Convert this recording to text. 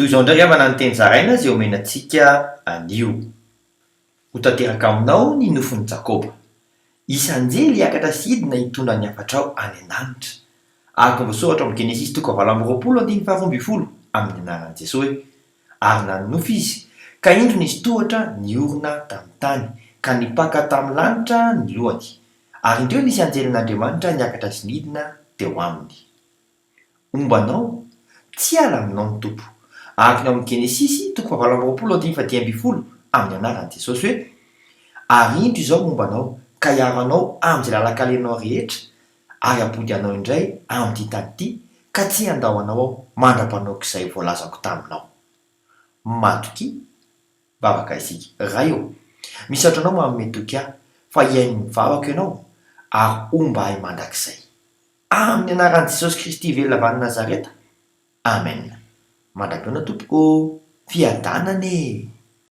Toy izao indray ry havana ny teny zaraina izay omena antsika anio. Ho tanteraka aminao ny nofin'i Jakoba. Hisy anjely hiakatra sy hidina hitondra ny hafatrao any an-danitra. Araka ny voasoratra ao amin'ny Genesisy toko fahavalo amby roapolo andininy faharoa ambin'ny folo amin'ny anaran'i Jesoa hoe, Ary nanonofy izy, ka indro nisy tohatra niorina tamin'ny tany, ka nipaka tamin'ny lanitra ny lohany. Ary indreo nisy anjelin'Andriamanitra niakatra sy nidina teo aminy. Homba anao, tsy hiala aminao ny Tompo. Araka ny ao amin'ny Genesisy, toko fahavalo amby roapolo andininy fahadimy ambin'ny folo, amin'ny anaran'i Jesosy hoe, Ary indro Izaho momba anao, ka hiaro anao amin'izay lalan-kalenao rehetra, ary hampody anao indray amin'ity tany ity, ka tsy handao anao Aho mandra-panaoko izay voalazako taminao. Matokia. Vavaka isika. Ray ô, misaotra Anao manome toky ahy fa hihaino ny vavako Ianao, ary homba ahy mandrakizay. Amin'ny anaran'i Jesosy Kristy velona avy any Nazareta. Amen. Mandra-pihaona tompoko ô. Fiadanana e!